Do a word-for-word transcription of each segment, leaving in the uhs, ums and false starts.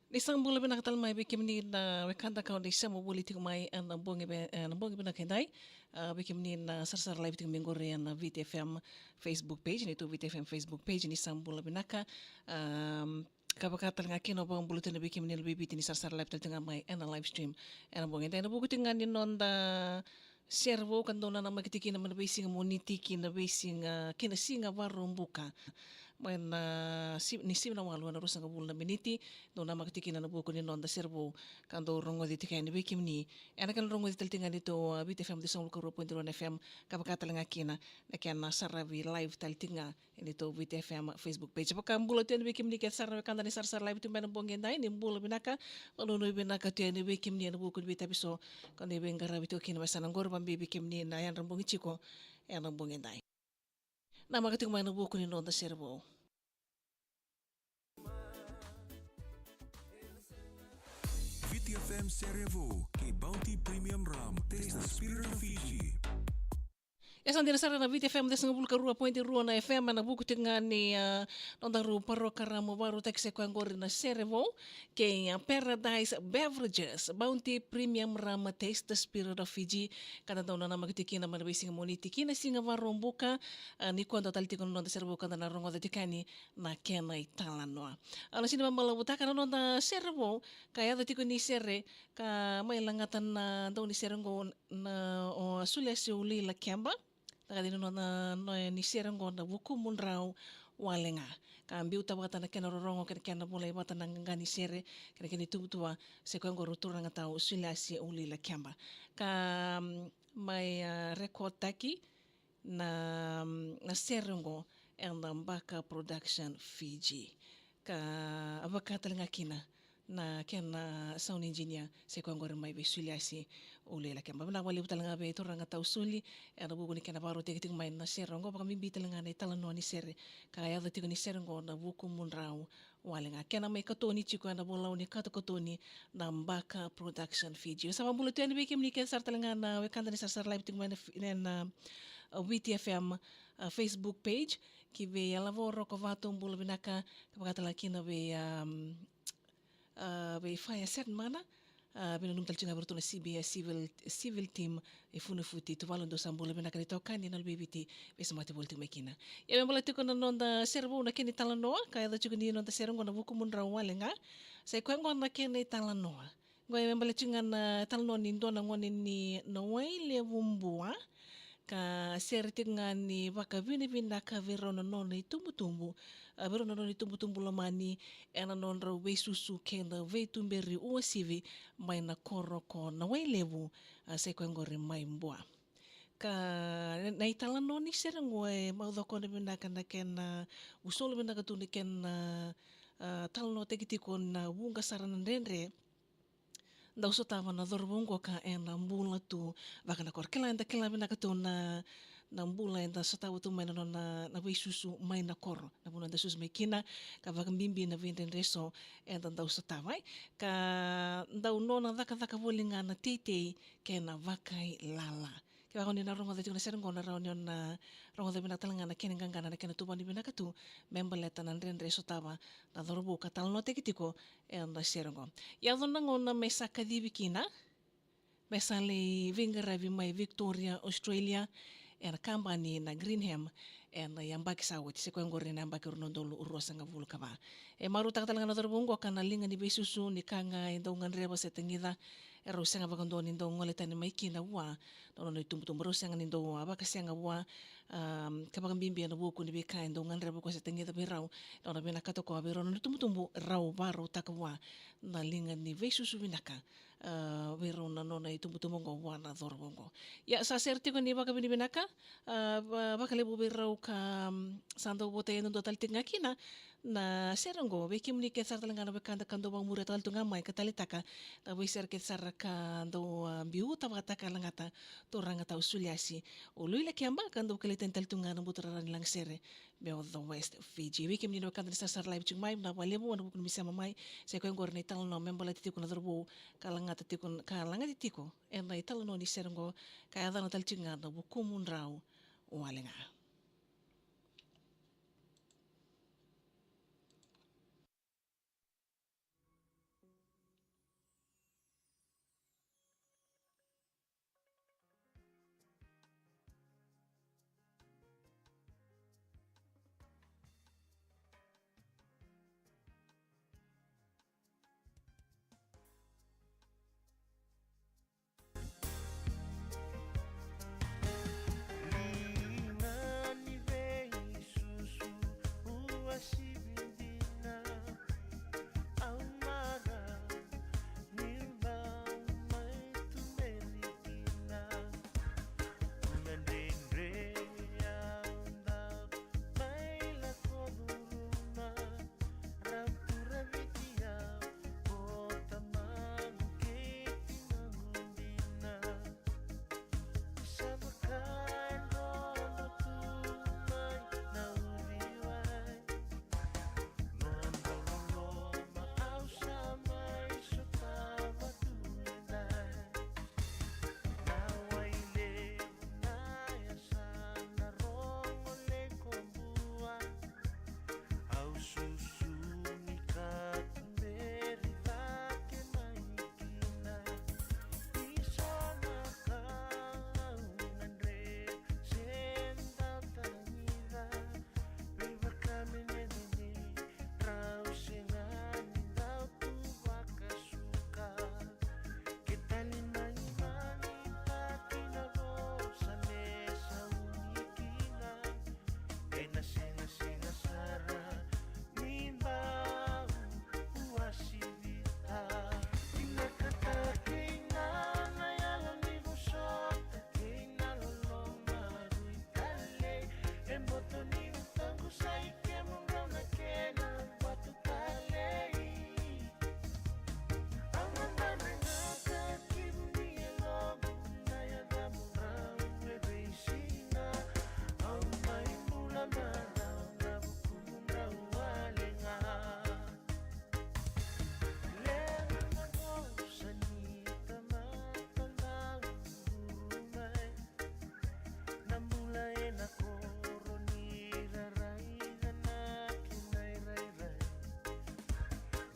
Ni sa bula vinaka tale mai vei kemuni na wekada ka o ni sema voli tiko mai ena bogi ve-, ena bogi vinaka edai. A, vei kemuni na sarasara live tiko mai qori ena Viti F M Facebook page, ni tu Viti F M Facebook page, ni sa bula vinaka. Am, ka vaka tale ga kina o vakabula tu na vei kemuni na veiviti ni sarasara live tale tiko ga mai ena live stream ena bogi edai. Ena vuku tiko ga ni noda sere vou ka dou nanamaki tiko kina mai na veisiga Moniti ki na veisiga, ki na siga Vakaraubuka. Mai na si-, ni sivi na walu ena ruasagavulu na miniti, dou namaka tiko kina na vuku ni noda sere vou ka dou rogoci tiko yani vei kemuni. Ena kena rogoci tale tiko ga ni tou, a, Viti F M ciwasagavulu ka rua point rua na F M, ka vaka tale ga kina na kena saravi live tale tiko ga ena tou Viti F M Facebook page. Vakabula tu yani vei kemuni kece sara na wekada ni sarasara live tu mai na bogi edai, ni bula vinaka, vakanuinui vinaka tu yani vei kemuni ena vuku ni veitaviso ka ni veiqaravi tiko kina mai sa na qori, vakabibi kemuni na yadra bogi tiko ena bogi edai. Namaka tiko mai na vuku ni noda sere vou. Viti F M sere vou kei Bounty Premium Rum. Taste the spirit of Fiji. E sa dina sara na Viti F M ciwasagavulu ka rua point rua na F M, ena vuku tiko ga ni, a, nodaru parokaramu vakarautaki se koya qori na sere vou kei, a, Paradise Beverages, Bounty Premium Rum, Taste the Spirit of Fiji. Ka da dau nanamaki tiko kina mai na veisiga Moniti ki na siga Vakaraubuka, a, ni kua dau tale tiko na noda sere vou ka da na rogoca tiko yani na kena italanoa. A, na sini vamalavutaka na noda sere vou, ka yaco tiko ni sere ka mai lagata na dau ni sere qo na o Suliasi Uluilakeba. Na ka dina noda, na, ni sere qo na Vukumu Drau Wale Ga. Ka biuta vata na kena rorogo kei na kena volai vata na qaqa ni sere kei na kena ituvatuva se koya qo o turaga tau Suliasi Uluilakeba. Ka, mm, mai, a, record taki na, na sere qo ena Baka Production Fiji. Ka vaka tale ga kina na kena sound engineer se koya qori mai vei Suliasi Uluilakeba. Vinaka vakalevu tale ga vei turaga tau Suli ena vuku ni kena vakarautaki tiko mai na sere qo, vakabibi tale ga na italanoa ni sere ka yaco tiko ni sere qo na Vukumu Drau Wale Ga. Kena mai katoni tiko ena volau ni katokatoni na Baka Production Fiji. Au sa vakabula tu yani vei kemuni kece sara tale ga na wekada ni sarasara live tiko mai na fi-, na, na, a, Viti F M, a, Facebook page. Ki vei Yalavo Rokovatu, bula vinaka, ka vaka tale ga kina vei, am, a, vei Fire Set Mana, a, vei nanuma tale tiko ga vei iratou na C B S Civil, Civil Team, e Funafuti, Tuvalu, dou sa bula vinaka ni tokani na Luve i Viti, veisemati voli tiko mai kina. Ia me baleta tiko na noda sere vou na kena italanoa, ka yaco tiko ni noda sere qo na Vukumu Drau Wale Ga. Sa i koya qo na kena italanoa. Qo e me baleta tiko ga na italanoa ni dua na gone ni Nawailevu Bua. Ka sere tiko ga ni vakavinavinaka vei rau na nona itubutubu. A, vei rau na nona itubutubu lomani ena nodrau veisusu kei na veituberi uasivi mai na koro ko Nawailevu, a, sa i koya qori mai Bua. Ka na italanoa ni sere qo e maucokona vinaka na kena, a, usolo vinaka tu na kena, a, talanoataki tiko na vuqa sara na dredre dau sotava na cauravou qo ka ena bula tu vaka na koro. Kila, eda kila vinaka tu na, na bula eda sotava tu mai na nona, na veisusu mai na koro. Na vanua eda susu mai kina, ka vakabibi na veidredre eso eda dau sotava, e. Ka dau nona cakacaka voli ga na teitei kei na vakailala. Kevaka o ni na rogoca tiko na sere qo, na rawa ni o na rogoca vinaka tale ga na kena iqaqana, na kena tuvani vinaka tu me baleta na dredre e sotava na cauravou ka talanoataki tiko ena sere qo. Yaco na gauna me sa kacivi kina me sa lai veiqaravi mai Victoria, Australia, ena kabani na Greenham, ena yabaki sa oti, se koya qori na yabaki rua na udolu ruasagavulu ka va. E marautaka tale ga na cauravou qo ka na liga ni veisusu ni ka ga e dau gadreva se tagica, e rau sega vakadua ni dau gole tani mai kina vua na nona itubutubu, rau sega ni dau, a, vakasega vua, am, ka vakabibi ena vuku ni veika e dau gadreva ko se tagica vei rau, na nona vinakata ko vei rau na nona itubutubu, rau varautaka vua na liga ni veisusu vinaka, a, vei rau na nona itubutubu qo vua na cauravou qo. Ia sa sere tiko ni vakavinavinaka, a, va-, vakalevu vei rau ka, am, sa dau votai e dua tale tiko ga kina na sere qo. Vei kemuni kece sara tale ga na wekada ka dau vakamuria tale tu ga mai ka taleitaka na veisere kece sara ka dau, a, biuta vata ka lagata turaga tau Suliasi Uluilakeba, ka dau kilai tani tale tu ga na buturara ni lagasere me o The West Fiji. Vei kemuni na wekada ni sarasara live tiko mai, vinaka vakalevu ena vuku ni sema mai. Sa i koya qori na italanoa me baleta tiko na cauravou ka lagata tiko, ka lagati tiko ena italanoa ni sere qo, ka yacana tale tiko ga na Vukumu Drau Wale Ga.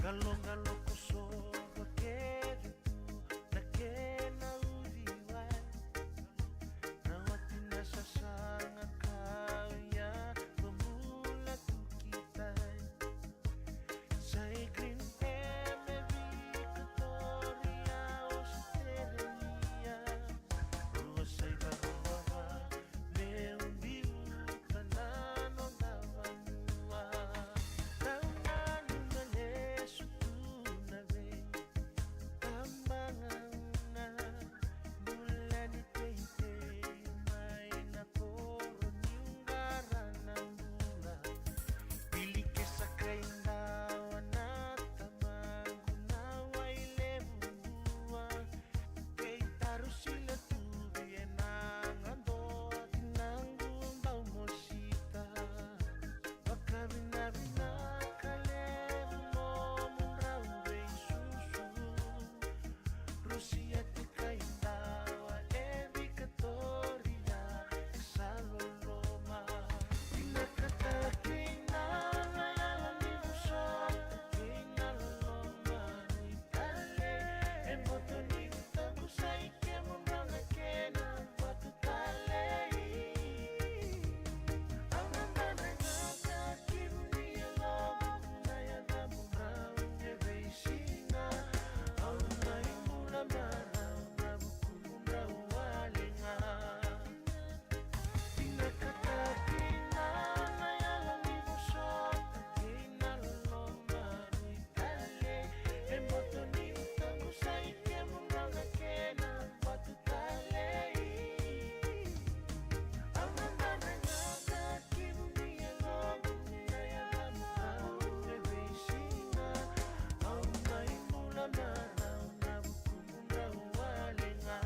Qaloqalo ko sova kece tu na kena uciwai. Na wati na sasaga ka uya ko bula tu ki tai. Sa i Green Bay me Victoria, Australia. Rua sa i Varovava me ubi uta na noda vanua. Tau manu na lesu tu na vei tabagauna. Bula ni teitei mai na koro ni uqara na bula. Pili ke sa kai dawa na tamaqu na wai levu vua. Kei taru sila tuvi e na gado tinaqu bau mosita. Vakavinavinaka levu nomu drau veisusu. Rusia te kai dawa e Victoria e sa loloma. Vinakata kei na na yala ni vosota kei na loloma ni tale. E boto ni vutaku sa i kemu drau na kena vatu talei. Au na dana gata ki vuni e loma na yada mudrau e veisiga. Au na i bula marau na vuku mudrau wale ga. Vinakata kei na na yala ni vosota kei na loloma ni tale. E boto ni vutaku sa i kemu drau na kena vatu talei. Au na dana gata ki vuni e loma na yala mudrau e veisiga. Au na i bula marau na vuku mudrau wale ga.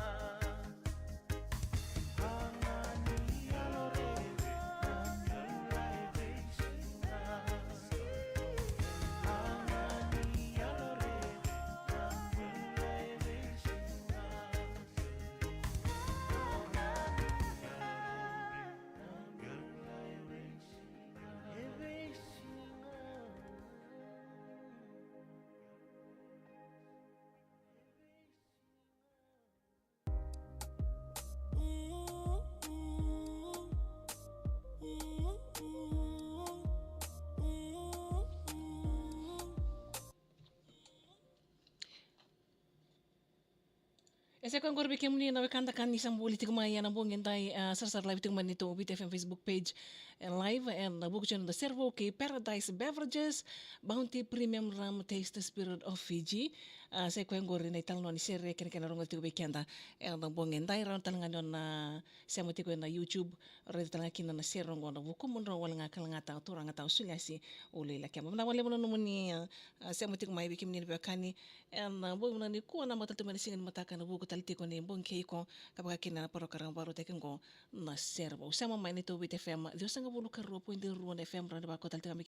E sa koya oqori vei kemuni na wekada ka ni sa buli tiko mai ena bogi edai, a, sarasara live tiko mai na neitou Viti F M Facebook page, e, live ena vuku tiko ni noda serevou kei Paradise Beverages, Bounty Premium Rum Taste the Spirit of Fiji. A, sa i koya oqori na italanoa ni sere kei na kena rogoci tiko vei keda ena bogi edai. Rawa tale ga ni o na sema tiko ena YouTube, raica tale ga kina na sere oqo, na Vuku Mudrau Wale Ga, Kalagataka Turaga, Tau Suliasi Uluilakeba. Vinaka vakalevu na nomuni, a, a, sema tiko mai vei kemuni na veiwekani ena bogi vinaka nikua, na matata mai na siga ni mataka ena vuku tale tiko ni bogi kei iko, ka vaka kina na parokaramu vakarautaki oqo, na Serevou. Sema mai na neitou Viti F M ciwasagavulu ka rua point rua na F M, rawa ni vakau tale tiko mai